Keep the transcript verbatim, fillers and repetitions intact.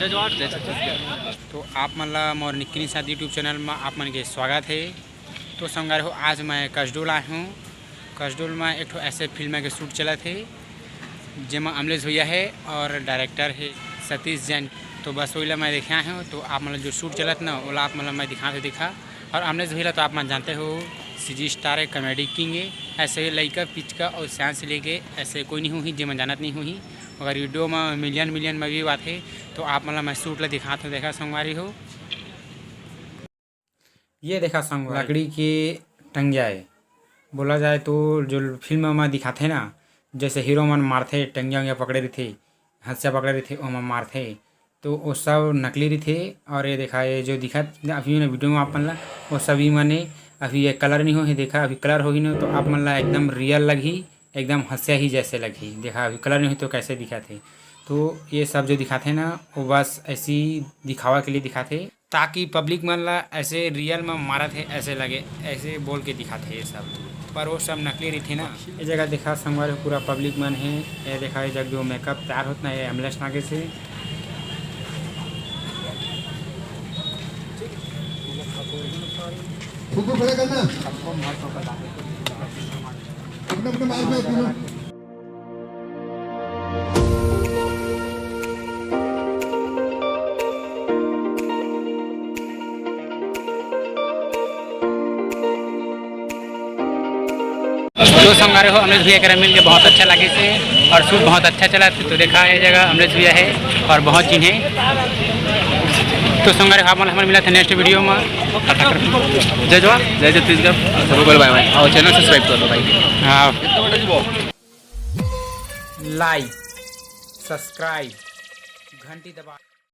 तो आप मन ला मोर निक्की निषाद YouTube चैनल में आप मन के स्वागत है। तो संगवारी हो, आज मैं कसडोल आए हूँ। कसडोल में एक ठो ऐसे फिल्म के शूट चलत है, जेमा अमलेश भैया है और डायरेक्टर है सतीश जैन। तो बस वही ला मैं देखे आए हूँ। तो आप मन ला जो शूट चलत ना, ओला आप मन ला मैं दिखा तो दिखा। और अमलेश भैया ला तो आप मन जानते हो, सीजी स्टार है, कॉमेडी किंग है। ऐसे लइका पिचका और सियान से लेके ऐसे कोई नहीं हुई जेमन जानत नहीं हुई। अगर वीडियो में मिलियन मिलियन में view आथे, तो आप मन ला मैं शूट ला दिखात हूँ। देखा संगवारी हो, ये देखा संगवारी, लकड़ी के टंगिया है। बोला जाए तो जो फिल्म में दिखाथे ना, जैसे हीरो मन मारथे, टंगिया उंगिया पकड़े रहिथे, हंसिया पकड़े रहिथे, ओमा मारथे, तो वो सब नकली रहिथे। और ये देखा, ये जो दिखत अभी ने वीडियो में आप मन ला, वो सभी मने अभी ये कलर नहीं हो ही। देखा, अभी कलर होही ना, तो आप मन ला एकदम रियल लगही, एकदम हंसिया ही जैसे लगही। देखा, अभी कलर नहीं हो तो कैसे दिखत है। तो ये सब जो दिखाथे ना, वो बस ऐसी दिखावा के लिए दिखाथे, ताकि पब्लिक मन ला ऐसे रियल में मारत है ऐसे लगे, ऐसे बोल के दिखाथे ये सब। पर वो सब नकली रहिथे ना। ये जगह देखा संगवारी, पूरा पब्लिक मन है। ये देखा, ये जग जो मेकअप तैयार होत ना, ये एम्बुलेंस आगे से। फुग्गू खड़ा करना। अपने अपने मार्ग में तीनों। जो संगवारी हो, अमलेश भैया करा मिल के बहुत अच्छा लगे से और शूट बहुत अच्छा चला। तो देखा, ये जगह अमलेश भैया है और बहुत चीज है। तो संगवारी हो, आप मन हमन मिला था नेक्स्ट वीडियो में। जय जोहार, जय छत्तीसगढ़, सबको बाय बाय और चैनल सब्सक्राइब कर दो भाई। हाँ, लाइक, सब्सक्राइब, घंटी दबा।